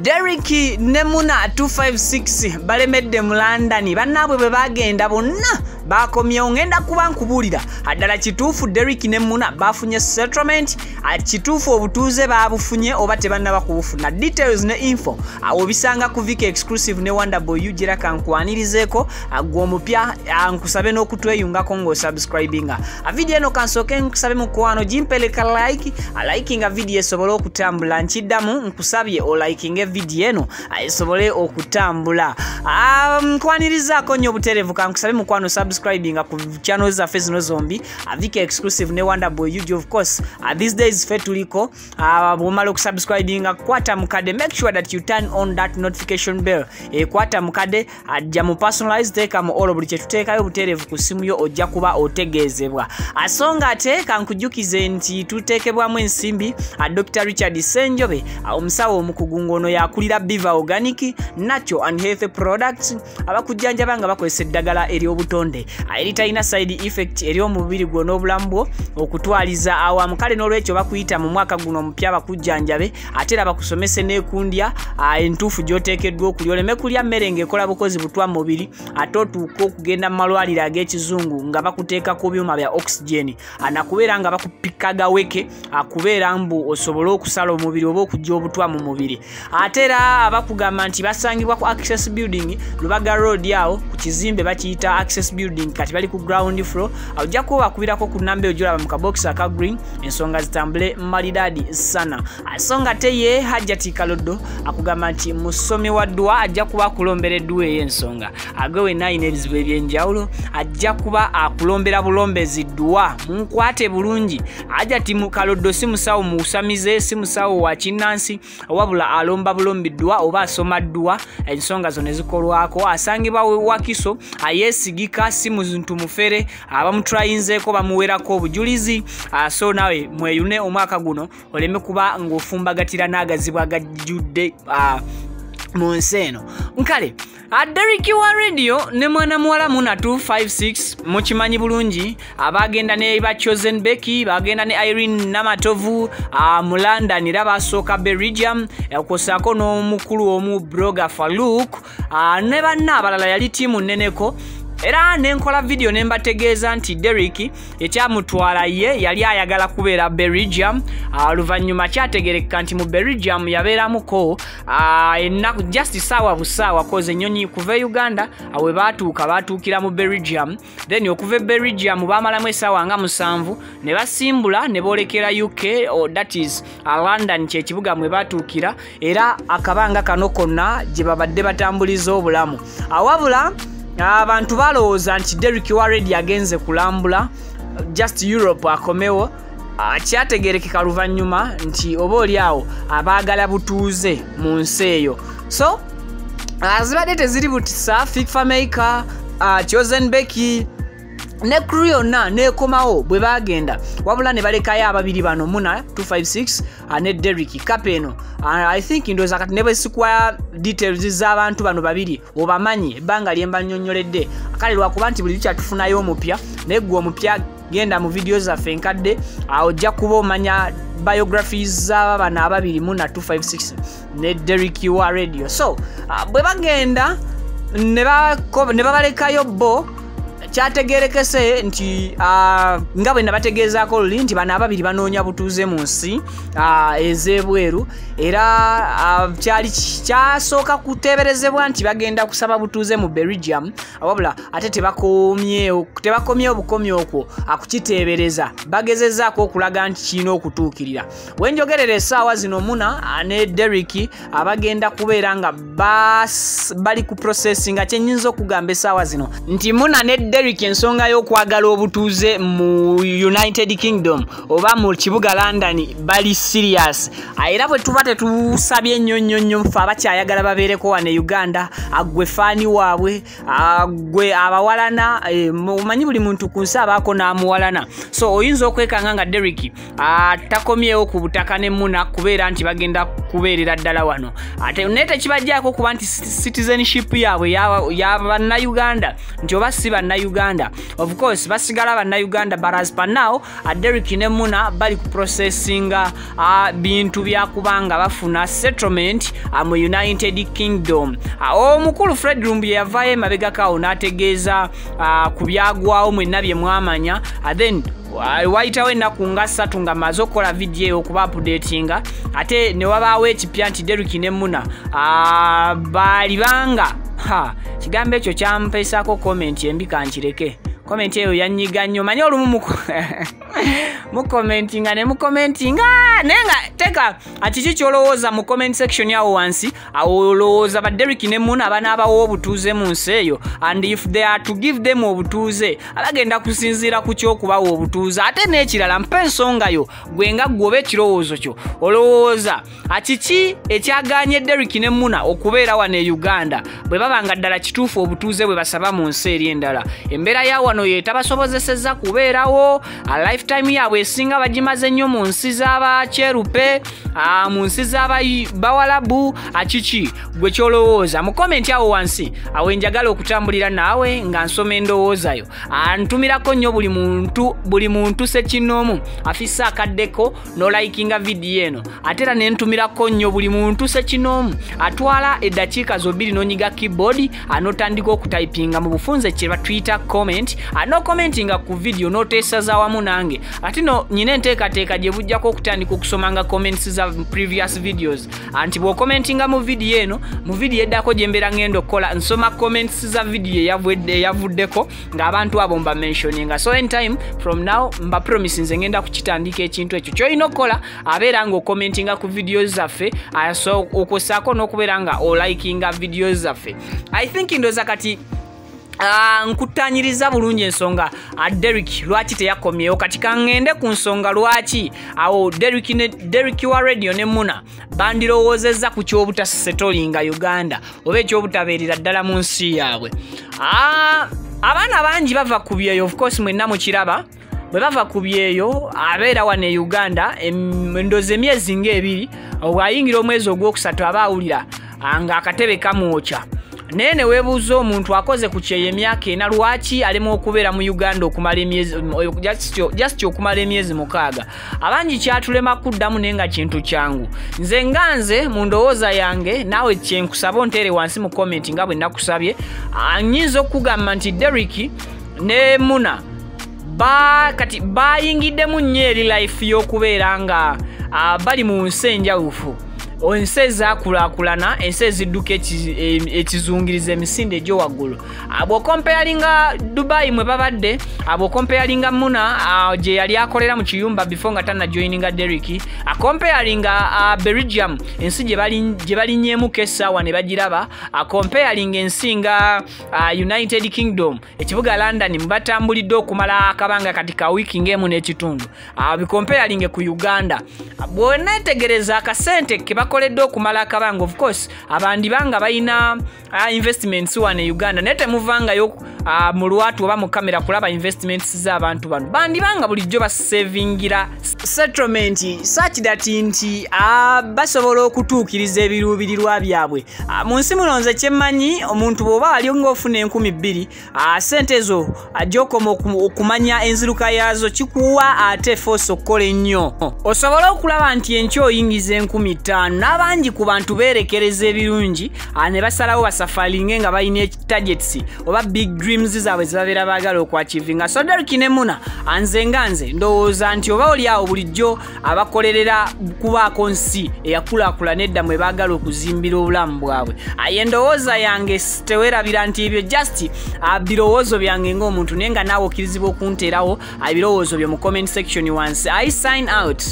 Derrick ne Muna 256 balemedde mu London, bannaabwe bwe bagenda bonna bakomyewo. Ngenda kuba nkubuulira ddala kituufu Derrick ne Muna bafunye settlement, kituufu obutuuze babufunye oba tebannaba kubufuna. Details ne info awo bisanga ku Vicky Exclusive ne Wonderboy Ugira. Kankwanirizeeko gwe omupya, nkusabe n'okutweyungako ng'osubscribinga video eno. Kansooke nkusabe mukwano gimpeleka like, likinga video esobole okutambula. Nkiddamu, nkusabye olikinge video eno esobole okutambula. Nkwanirizaako nnyo obutereevu. Kankusabe mukwano subscribinga ku channel zaffe zino zombi, Vicky Exclusive ne Wonderboy UG. Of course, these days ffe tuliko. Bw'omala okusubscribinga, kwata mukadde, make sure that you turn on that notification bell. Kwata mukadde, ajja mu personalize, teeka mu all, buli kyetuteekayo obutereevu ku simu yo ojja kuba otegeezebwa. So nga ate kankujjukize nti tuteekebwamu ensimbi Dr Richard Senjobe, omusawo omukugu, ng'ono yakulira Biva Organic Natural and Health Products, abakujjanjaba nga bakozesa eddagala ery'obutonde eritalina side effect eri omubiri gwo n'obulamu bwo okutwaliza awamu. Kale n'olwekyo bakuyita mu mwaka guno omupya bakujjanjabe, ate era bakusomese n'ekundya entuufu gy'oteekeddwa okulya, oleme kulya mmere ng'ekola bukozi butwa mubiri, ate otuuke okugenda mu malwaliro ag'ekizungu nga bakuteeka ku byuma bya oxygen, anakubeera nga bakupika gaweke akubeera mbu osobole okusala omubiri oba okujja obutwa mu mubiri. Ate era abakugamba nti basangibwa ku Access Building, Lubaga Road, awo ku kizimbe bakiyita Access Building, kati bali ku ground floor. Ojja kuba bakubirako ku namba eyo gyolaba mu kabokisi aka green, ensonga zitambule malidadi sana. So nga ate ye Hajjati Kaloddo akugamba nti musomi wa ddwa, ajja kuba akulombera edduwa ey'ensonga. Agwe wenna alina ebizibu ebyenjawulo, ajja kuba akulombera bulombezi ddwa. Munkwate bulungi, Hajjati Kaloddo si musawo musamize, si musawo wa kinnansi, wabula alomba bulombi ddwa oba asoma ddwa, ensonga zo ne zikolwako. Asangibwa Wakiso, ayeesigika, si muntu mufere, abamutrayinzeeko bamuwerako obujulizi. So nawe mweyune omwaka guno oleme kuba ng'ofumbagatira n'agazibu agajjudde mu nsi eno. Nkale Derrick wa Radio ne mwana muwala Muna 256 mukimanyi bulungi, abagenda ne ba Chosen Becky, bagenda ne Irene Namatovu mu London, era basooka Belgium, okwosaako n'omukulu omu Broga Farouk ne banna abalala. Yali ttiimu nneneko, era nenkola video ne mbategeeza nti Derrick ekyamutwala ye yali ayagala kubeera Belgium. Oluvannyuma kyategerekeka nti mu Belgium yabeeramuko ennaku just saawa busaawa, koze ennyonyi kuva e Uganda we baatuuka baatuukira mu Belgium, then okuva e Belgium baamalamu essaawa nga 7 ne basimbula ne boolekera UK, or that is London, kyekibuga mwe baatuukira, era akabanga kano konna gye babadde batambuliza obulamu. Awabula abantu balowooza nti Derrick wa Radio agenze kulambula just Europe akomewo. Kyategerekeka luvannyuma nti oba oli awo abaagala butuuze mu nsi eyo. So zibadde teziri butisa. Fik Fameica, Chosen Becky ne crew yonna nekomawo bwe bagenda, wabula ne balekayo ababiri bano, Muna 256 ne Derrick Kapeno. I think ndowooza kati ne bwe sikuwa details z'abantu bano babiri obamanyi ebbanga lye mbannyonnyoledde. Kale lwakuba nti buli lukyatufunayo omupya, naye gwe omupya genda mu video zaffe enkadde, ojja kuba omanya biographies z'aba bano ababiri, Muna 256 ne Derrick wa Radio. So bwe bagenda ne babalekayo bo, kyategerekese nti nga bwe nabategeezaako luli nti bano ababiri banoonya butuuze mu nsi ez'ebweru, era kyali kyasooka kuteeberezebwa nti bagenda kusaba butuuze mu Belgium, wabula ate tebakomyewo bukomye okwo akukiteebereza, bagezezaako okulaga nti kirina okutuukirira. Wenjogerera essaawa zino, Muna ne Derrick abagenda kubeera nga bali ku processing. Kyenyinza okugamba essaawa zino nti Muna ne Derrick ensonga y'okwagala obutuuze mu United Kingdom oba mu kibuga London bali serious, era bwe tuba tetusabye nnyo nnyo nnyo ffe abakyayagala babeereko wano e Uganda, gwe fan waabwe, gwe abawalana, omanyi buli muntu ku nsi abaako n'amuwalana, so oyinza okwekanga nga Derrick takomyewo ku butaka ne Muna kubeera nti bagenda kubeerera ddala wano, ate naye tekibajjaako kuba nti citizenship yaabwe ya bannayuganda, nti oba si Bannayuganda. Of course basigala Bannayuganda, but as per now Derrick ne Muna bali ku processinga bintu byakubanga bafuna settlement mu United Kingdom. Omukulu Fred Lumbuye yavaayo emabegako n'ategeeza ku byagwawo mwenna bye mwamanya. Then wayitawo ennaku nga 3 nga maze okukola vidiyo eyo okuba updatinga, ate ne wabaawo ekipya nti Derrick ne Muna baalibanga kigambo ekyo kyampeesaako comment embi, kankireke. Comment eyo yanyiga nnyo, manyi olumu mukomentinga ne mukomentinga, naye nga teeka kiki ky'olowooza mu comment section awo wansi. Awo olowooza ba Derrick ne Muna abanaabawo obutuuze mu nsi eyo, and if they are to give them obutuuze abagenda kusinziira ku ky'okubawa obutuuze. Ate n'ekirala, mpa ensonga yo gwe nga ggwe oba ekirowoozo kyo, olowooza kiki ekyagaanye Derrick ne Muna okubeera wano e Uganda bwe baba nga ddala kituufu obutuuze bwe basaba mu nsi eri endala? Embeera ya wano ye tabasobozesezza kubeerawo, lifetime yaabwe esinga bagimaze nnyo mu nsi z'abakyerupe, mu nsi z'abawalabu. Kiki gwe ky'olowooza mu comment awo wansi? Awo njagala okutambulira naawe nga nsoma endowoozayo. Ntumirako nnyo buli muntu ssekinnoomu afissa akaddeko n'olikinga vidiyo eno, ate era ne ntumirako nnyo buli muntu ssekinnoomu atwala eddakiika zo 2 n'onyiga keyboard n'otandika okutayipinga mu bufunze kye batuyita comment, n'okomentinga ku vidiyo n'oteesaza wamu nange. Ate no nyina enteekateeka gye bujjako okutandika okusomanga comments za previous videos, anti bw'okomentinga mu vidiyo eno, mu vidiyo eddako gye mbeera ngenda okukola nsoma comments za vidiyo eyavuddeko ng'abantu abo mba mentioninga. So anytime from now mba promise nze ngenda kukitandika ekintu ekyo. Ky'olina okukola abeera ng'okomentinga ku videos zaffe, so okwosaako n'okubeera nga olikinga videos zaffe. I think ndowooza kati nkutanyiriza bulungi ensonga Derrick lwaki teyakomyewo. Kati kaŋŋende ku nsonga lwaki awo Derrick wa Radio ne Muna bandirowoozezza ku ky'obutasettlinga Uganda oba eky'obutabeerera ddala mu nsi yaabwe. Abaana bangi bava ku byeyo, of course mwenna mukiraba, bwe bava ku byeyo abeera wano e Uganda ndowooza emyezi ng'ebiri, bw'ayingira omwezi ogwokusatu aba awulira ng'akatebe kamwokya. Naye ne weebuuza omuntu akoze ku kyeyo emyaka 4 lwaki alema okubeera mu Uganda okumala emyezi just okumala emyezi 6. Abangi kyatulema kuddamu, naye nga kintu kyangu. Nze nga nze mu ndowooza yange, naawe kye nkusaba onteere wansi mu comment nga bwe nakusabye, nnyinza okugamba nti Derrick ne Muna kati bayingiddemu nnyo eri life y'okubeera nga bali mu nsi enjawufu, ensi ezaakulaakulana, ensi ezidduka ekizungiriza emisinde egyo waggulu. Bw'okomparinga Dubai mwe babadde, bw'okomparinga Muna gye yali akolera mu kiyumba before nga tannajoininga Derrick, akomparinga Belgium ensi gye balinnyeemuko essaawa ne bagiraba, akomparinga ensi nga United Kingdom, ekibuga London mwe batambulidde okumala akabanga kati ka wiiki ng'emu n'ekitundu, bikomparinge ku Uganda. Bw'oneetegereza akasente ke bakoledde okumala akabanga, of course abandi banga balina investments wano e Uganda, naye temuvangayo mu lwatu oba mu kamera kulaba investments z'abantu bano. Bandibanga bulijjo basavingira settlement such that nti basobola okutuukiriza ebiruubirirwa byabwe. Mu nsi muno nze kyemmanyi, omuntu bw'oba wali ng'ofuna 2000, ssente ezo gy'okoma okumanya enziruka yaazo kikuwa ate force okukola ennyo osobole okulaba nti enkya oyingiza 5000. N'abangi ku bantu beerekereza ebirungi ne basalawo basafalinge nga balina targets oba big dreams zaabwe ze babeera baagala okuachievinga. So Derrick ne Muna, nze nga nze ndowooza nti oba oli awo bulijjo abakolerera kubaako nsi eyakulaakulana edda mwe baagala okuzimbira obulamu bwabwe. Aye endowooza yange teweerabira nti ebyo just birowoozo byange ng'omuntu, naye nga naawe okkirizibwa okunteerawo ebirowoozo byo mu comment section wansi. I sign out.